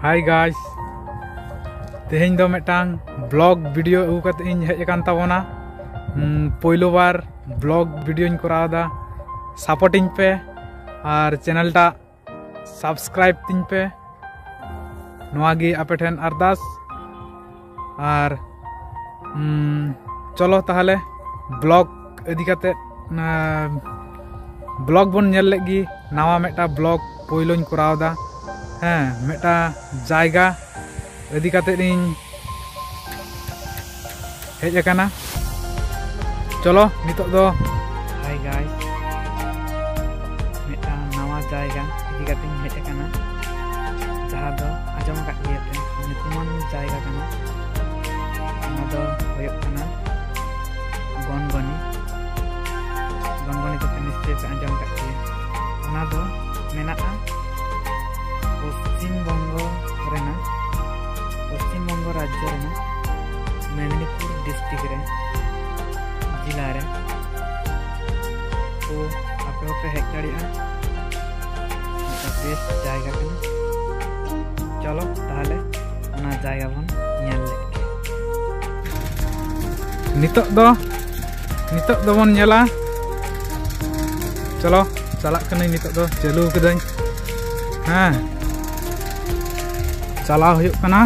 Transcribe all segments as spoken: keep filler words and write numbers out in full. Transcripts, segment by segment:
Hi guys, ᱛᱮᱦᱮᱧ ᱫᱚ ᱢᱤᱫᱴᱟᱝ vlog video ᱟᱹᱜᱩ ᱠᱟᱛᱮ ᱤᱧ ᱦᱮᱡ ᱟᱠᱟᱱ ᱛᱟᱵᱚᱱᱟ᱾ ᱦᱩᱸ, ᱯᱳᱭᱞᱳ ᱵᱟᱨ vlog videoᱧ ᱠᱚᱨᱟᱣ ᱮᱫᱟ, support ᱤᱧ ᱯᱮ ᱟᱨ channel ᱴᱟᱜ subscribe ᱛᱤᱧ ᱯᱮ, ᱱᱚᱣᱟ ᱜᱮ ᱟᱯᱮ ᱴᱷᱮᱱ ᱟᱨᱫᱟᱥ᱾ ᱟᱨ ᱩᱢ, ᱪᱚᱞᱚ ᱛᱟᱦᱚᱞᱮ vlog ᱤᱫᱤ ᱠᱟᱛᱮ vlog ᱵᱚᱱ ᱧᱮᱞ ᱞᱮᱫ ᱜᱮ᱾ ᱱᱟᱣᱟ ᱢᱤᱫᱴᱟᱝ vlog ᱯᱳᱭᱞᱳᱧ ᱠᱚᱨᱟᱣ ᱮᱫᱟ᱾ ᱦᱮᱸ, ᱢᱤᱫᱴᱟᱝ ᱡᱟᱭᱜᱟ ᱤᱫᱤ ᱠᱟᱛᱮ ᱤᱧ ᱦᱮᱡ ᱟᱠᱟᱱᱟ᱾ ᱪᱚᱞᱚ ᱱᱤᱛᱚᱜ ᱫᱚ, hi guys, ᱢᱤᱫᱴᱟᱝ ᱱᱟᱣᱟ ᱡᱟᱭᱜᱟ ᱤᱫᱤ ᱠᱟᱛᱮᱧ ᱦᱮᱡ ᱟᱠᱟᱱᱟ, ᱡᱟᱦᱟᱸ ᱫᱚ ᱟᱸᱡᱚᱢ ᱟᱠᱟᱫ ᱜᱮᱭᱟ ᱯᱮ, ᱧᱩᱛᱩᱢᱟᱱ ᱡᱟᱭᱜᱟ ᱠᱟᱱᱟ᱾ ᱚᱱᱟ ᱫᱚ ᱦᱩᱭᱩᱜ ᱠᱟᱱᱟ ᱜᱚᱱᱜᱚᱱᱤ᱾ ᱜᱚᱱᱜᱚᱱᱤ ᱫᱚ ᱯᱮ ᱱᱤᱥᱪᱚᱭ ᱯᱮ ᱟᱸᱡᱚᱢ ᱟᱠᱟᱫ ᱜᱮᱭᱟ᱾ ᱚᱱᱟ ᱫᱚ ᱢᱮᱱᱟᱜᱼᱟ ᱯᱚᱥᱪᱤᱢ ᱵᱚᱝᱜᱚ ᱨᱮᱱᱟᱜ, ᱯᱚᱥᱪᱤᱢ ᱵᱚᱝᱜᱚ ᱨᱟᱡᱽᱡᱚ ᱨᱮᱱᱟᱜ ᱢᱮᱫᱽᱱᱤᱯᱩᱨ district ᱨᱮ, ᱡᱮᱞᱟ ᱨᱮ᱾ ᱛᱚ ᱟᱯᱮ ᱦᱚᱸᱯᱮ ᱦᱮᱡ ᱫᱟᱲᱮᱭᱟᱜᱼᱟ, ᱢᱤᱫᱴᱟᱝ best ᱡᱟᱭᱜᱟ ᱠᱟᱱᱟ᱾ ᱪᱚᱞᱚ ᱛᱟᱦᱚᱞᱮ ᱚᱱᱟ ᱡᱟᱭᱜᱟ ᱵᱚᱱ ᱧᱮᱞ ᱞᱮᱫ ᱜᱮ᱾ ᱱᱤᱛᱚᱜ ᱫᱚ, ᱱᱤᱛᱚᱜ ᱫᱚᱵᱚᱱ ᱧᱮᱞᱟ᱾ ᱪᱚᱞᱚ, ᱪᱟᱞᱟᱜ ᱠᱟᱹᱱᱟᱹᱧ, ᱱᱤᱛᱚᱜ ᱫᱚ ᱪᱟᱹᱞᱩ ᱠᱟᱹᱫᱟᱹᱧ᱾ ᱦᱮᱸ, ᱪᱟᱞᱟᱣ ᱦᱩᱭᱩᱜ ᱠᱟᱱᱟ᱾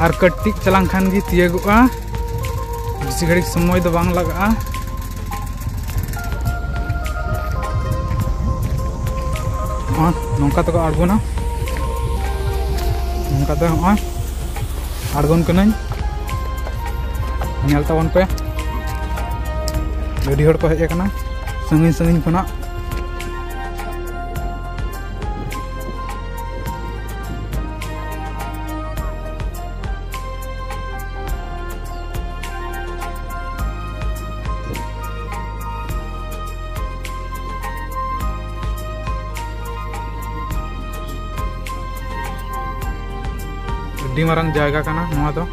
ᱟᱨ ᱠᱟᱹᱴᱤᱡ ᱪᱟᱞᱟᱝ ᱠᱷᱟᱱ ᱜᱮ ᱛᱤᱭᱟᱹᱜᱚᱜᱼᱟ, ᱵᱮᱥᱤ ᱜᱷᱟᱹᱲᱤᱡ ᱥᱚᱢᱚᱭ ᱫᱚ ᱵᱟᱝ ᱞᱟᱜᱟᱜᱼᱟ᱾ ᱱᱚᱜᱼᱚᱭ ᱱᱚᱝᱠᱟ ᱛᱮᱠᱚ ᱟᱬᱜᱚᱱᱟ, ᱱᱚᱝᱠᱟ ᱛᱮ ᱱᱚᱜᱼᱚᱭ ᱟᱬᱜᱚᱱ ᱠᱟᱹᱱᱟᱹᱧ, ᱧᱮᱞ ᱛᱟᱵᱚᱱ ᱯᱮ᱾ ᱟᱹᱰᱤ ᱦᱚᱲ ᱠᱚ ᱦᱮᱡ ᱟᱠᱟᱱᱟ ᱥᱟᱺᱜᱤᱧ ᱥᱟᱺᱜᱤᱧ ᱠᱷᱚᱱᱟᱜ᱾ ᱟᱹᱰᱤ ᱢᱟᱨᱟᱝ ᱡᱟᱭᱜᱟ ᱠᱟᱱᱟ ᱱᱚᱣᱟ ᱫᱚ᱾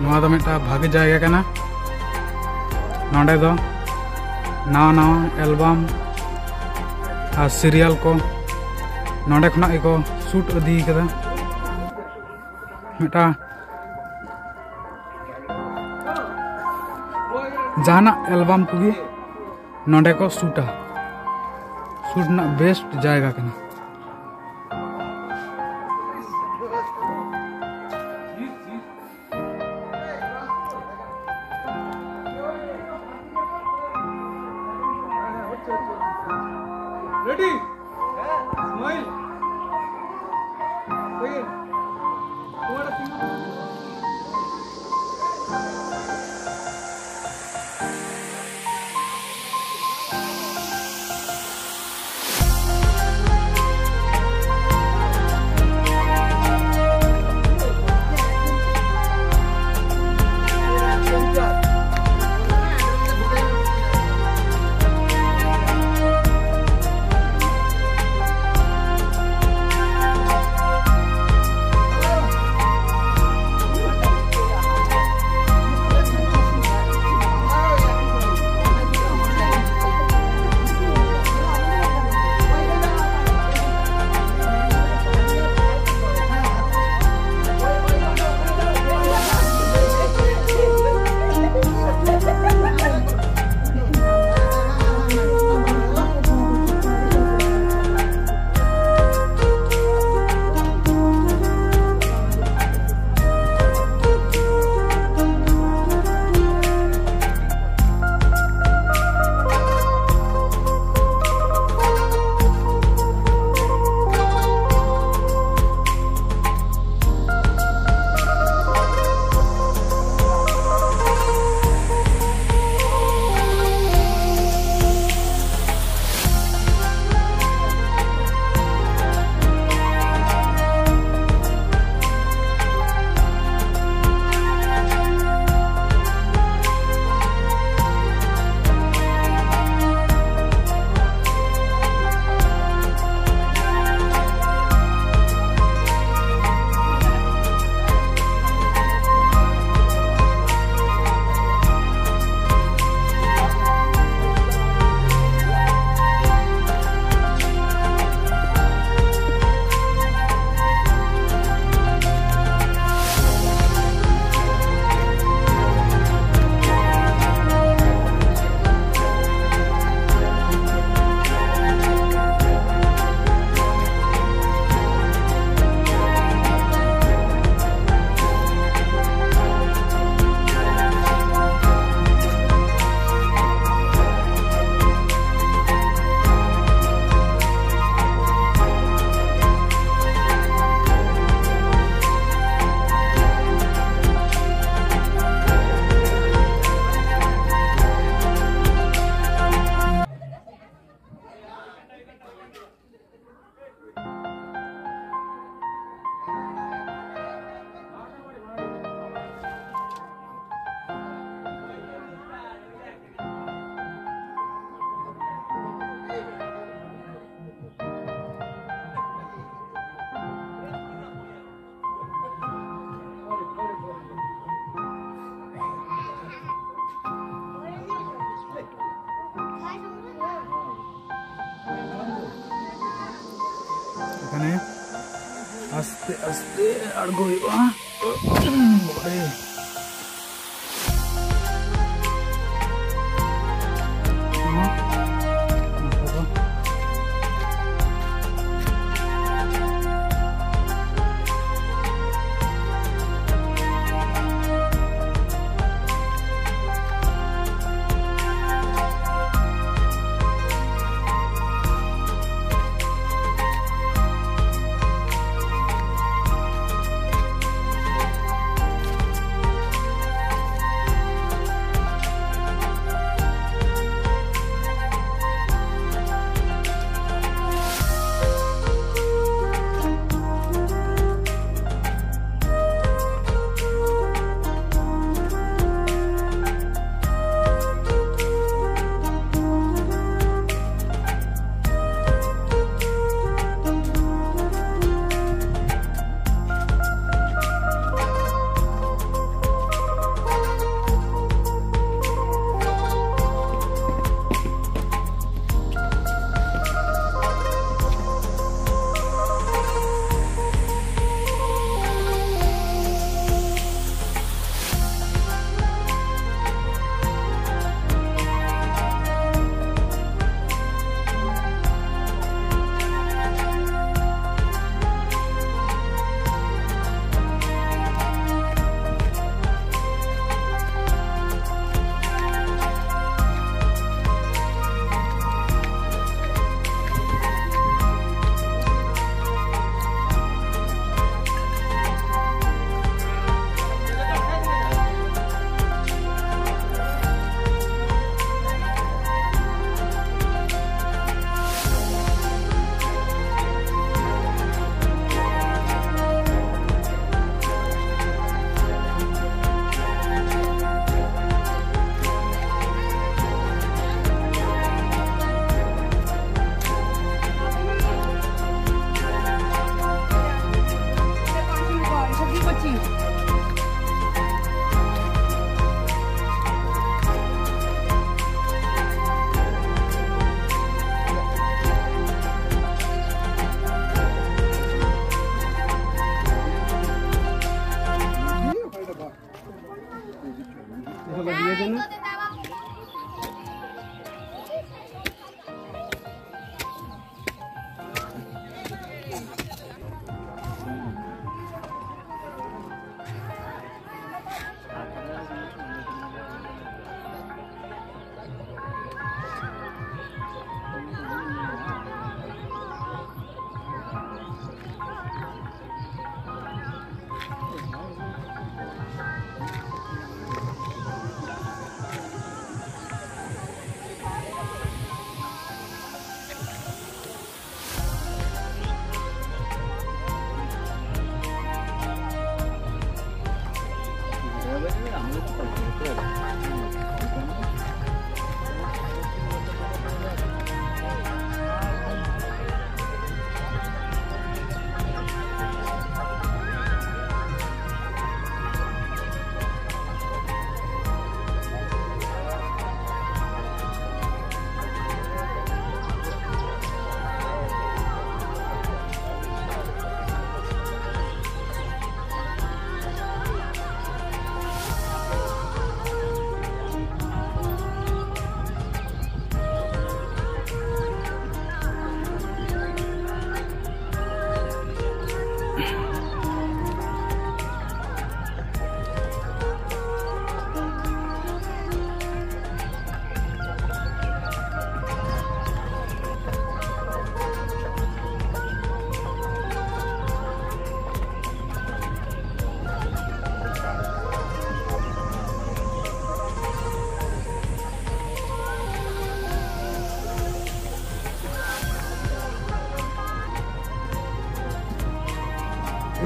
ᱱᱚᱣᱟ ᱫᱚ ᱢᱤᱫᱴᱟᱝ ᱵᱷᱟᱜᱮ ᱡᱟᱭᱜᱟ ᱠᱟᱱᱟ᱾ ᱱᱚᱰᱮ ᱫᱚ ᱱᱟᱣᱟ ᱱᱟᱣᱟ ᱮᱞᱵᱟᱢ ᱟᱨ ᱥᱤᱨᱤᱭᱟᱞ ᱠᱚ ᱱᱚᱰᱮ ᱠᱷᱚᱱᱟᱜ ᱜᱮᱠᱚ ᱥᱩᱴ ᱤᱫᱤ ᱠᱟᱫᱟ᱾ ᱢᱤᱫᱴᱟᱝ ᱡᱟᱦᱟᱱᱟᱜ ᱮᱞᱵᱟᱢ ᱠᱚᱜᱮ ᱱᱚᱰᱮ ᱠᱚ ᱥᱩᱴᱟ᱾ ᱥᱩᱴ ᱨᱮᱱᱟᱜ ᱵᱮᱥᱴ ᱡᱟᱭᱜᱟ ᱠᱟᱱᱟ᱾ Ready? Smile. Again. What a single. ᱟᱥᱛᱮ ᱟᱥᱛᱮ ᱟᱬᱜᱚ ᱦᱩᱭᱩᱜᱼᱟ᱾ ᱵᱟᱵᱟᱨᱮ᱾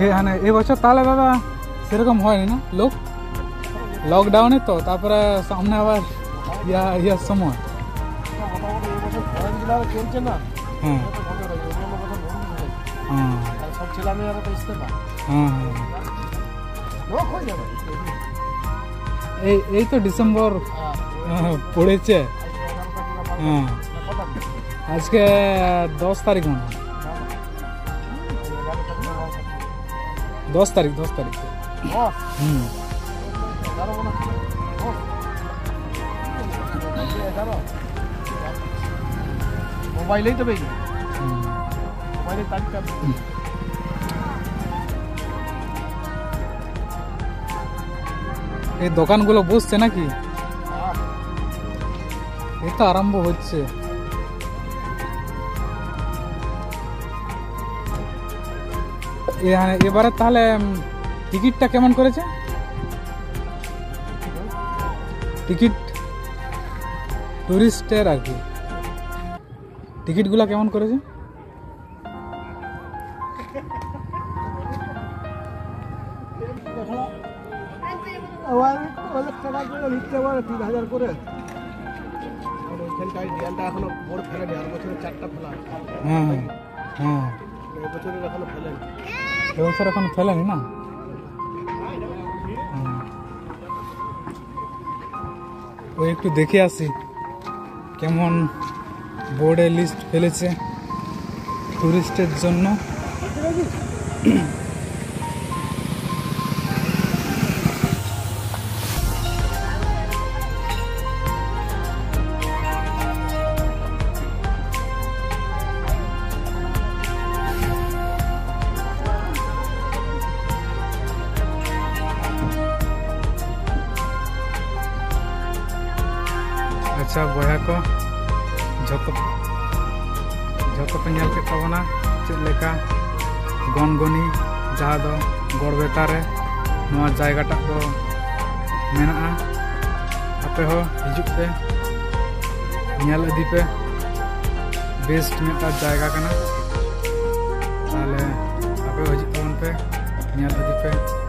এ, মানে, এবছর তাহলে দাদা সেরকম হয়নি না লোক, লকডাউনে তো, তারপরে সামনে আবার ইয়া, ইয়ার সময়। মোটামুটি এই বছর ফরেন জেলা চলছে না। হ্যাঁ। এটা তো বন্ধ হয়ে যাবে, অন্যান্য বছর বন্ধ হয়ে যায়। হ্যাঁ। আর সব ছেলে মেয়েরা তো আসতে পারে। হ্যাঁ, হ্যাঁ। লোক হয়ে যাবে। এই, এই তো ডিসেম্বর, হ্যাঁ। আহ, পড়েছে। হ্যাঁ। আজকে দশ তারিখ মনে হয়। দশ তারিখ, দশ তারিখ। হুম। মোবাইলেই তো বেরিয়ে। হুম। মোবাইলের তারিখটা। এই দোকানগুলো বসছে নাকি? হ্যাঁ। এই তো আরম্ভ হচ্ছে। এ-, এবারে তাহলে, উম, টিকিটটা কেমন করেছে? টিকিট টুরিস্টের আর কি, টিকিটগুলো কেমন করেছে? ওই অনেক টাকা করে নিতে পারে, তিন হাজার করে। আর ওইখানটায় দেয়ালটা এখনো বোর্ড ফেলেনি, আর বছরে চারটা ফেলা আছে। হ্যাঁ, হ্যাঁ। এই বছরের এখনো ফেলেনি। এবছর এখন ফেলেনি না? হুম। ওই একটু দেখে আসি কেমন বোর্ডে লিস্ট ফেলেছে টুরিস্টের জন্য। ᱟᱪᱪᱷᱟ ᱵᱚᱭᱦᱟ ᱠᱚ, ᱡᱷᱚᱛᱚ, ᱡᱷᱚᱛᱚ ᱯᱮ ᱧᱮᱞ ᱠᱮᱫ ᱛᱟᱵᱚᱱᱟ ᱪᱮᱫ ᱞᱮᱠᱟ ᱜᱚᱱᱜᱚᱱᱤ, ᱡᱟᱦᱟᱸ ᱫᱚ ᱜᱚᱲᱵᱮᱛᱟ ᱨᱮ ᱱᱚᱣᱟ ᱡᱟᱭᱜᱟᱴᱟᱜ ᱫᱚ ᱢᱮᱱᱟᱜᱼᱟ᱾ ᱟᱯᱮ ᱦᱚᱸ ᱦᱤᱡᱩᱜ ᱯᱮ, ᱧᱮᱞ ᱤᱫᱤ ᱯᱮ, ᱵᱮᱥᱴ ᱢᱤᱫᱴᱟᱝ ᱡᱟᱭᱜᱟ ᱠᱟᱱᱟ᱾ ᱛᱟᱦᱞᱮ ᱦᱤᱡᱩᱜ ᱛᱟᱵᱚᱱ ᱯᱮ, ᱧᱮᱞ ᱤᱫᱤ ᱯᱮ᱾